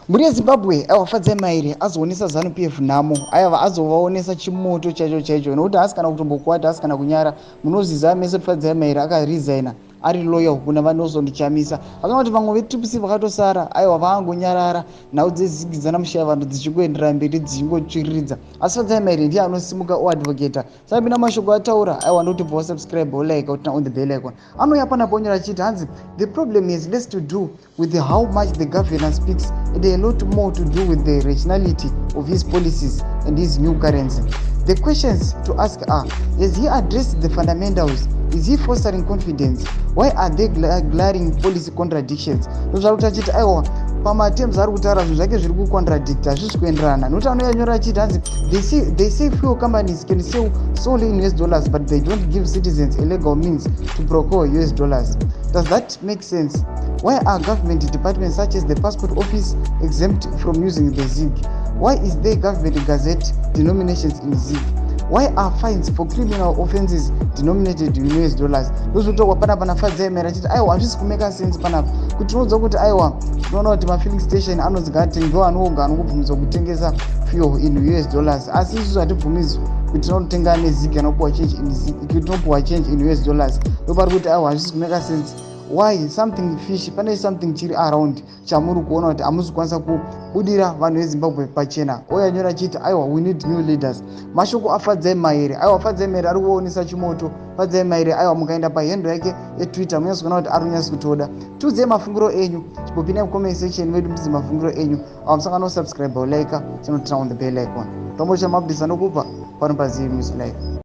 Mhuri yeZimbabwe, aiwa, Fadzai Mahere azoonesa ZANU PF nhamo. Aiwa, azovaonesa chimoto chaicho chaicho, nokuti haasi kana kutombokwata, haasi kana kunyara. Munoziva mese kuti Fadzai Mahere akaresigna ari loyal kuna vaNelson Chamisa. Akaona kuti vamwe veTriple C vakatosara, aiwa, vaangonyarara, nhau dzeZiG dzanamushaya vanhu dzichingoenderera mberi, dzichingotsviriridza, asi Fadzai Mahere ndiye anosimuka oadvocata. Sapinda mashoko ataura, aiwa, ndokuti bva wasubscribe, olike, uturn on the bell icon. Anouya panapo onyora achiti, hanzi, "The problem is less to do with how much the governor speaks and a lot more to do with the rationality of his policies and his new currency. The questions to ask are: has he addressed the fundamentals? Is he fostering confidence? Why are there glaring policy contradictions?" Ndozvari kuti achiti, aiwa, pamaterms ari kutaura, zvinhu zvake zviri kucontradicta, hazvisi kuenderana, nokuti anoyanyora achiti, hanzi, They say fuel companies can sell solely in US dollars, but they don't give citizens a legal means to procure US dollars. Does that make sense? Why are government departments such as the passport office exempt from using the ZiG? Why is there government gazette denominations in ZiG? Why are fines for criminal offenses denominated in US dollars?" Ndozvotaurwa panapa naFadzai Mahere achiti, aiwa, hazvisi kumake sense panapa, kuti tinoudza kuti, aiwa, tinoona kuti mafilling station anonzi ngati ndo anoga anongobvumidzwa kutengesa fuel in US dollars, asi isusu hatibvumidzwi kuti tinotenga neZiG, anopuwa change in ZiG, tinopuwa change in US dollars. Ndopari kuti, aiwa, hazvisi kumake sense. Why? Something fishy, pane something chiri around chamuri kuona kuti hamusi kukwanisa kubudira vanhu veZimbabwe pachena. Oyanyora achiti, aiwa, "We need new leaders." Mashoko aFadzai Mahere. Aiwa, Fadzai Mahere ari kuonesa chimoto. Fadzai Mahere, aiwa, mukaenda pahandle yake yeTwitter, munyatso kuona kuti ari kunyatso kutoda. Tiudzei mafungiro enyu, chipopinai mucomment section medu, mutize mafungiro enyu. Ava musangano subscribe, like, chinoturn on the bell icon, tombocha maupdates anokupa pano paZivi News Live.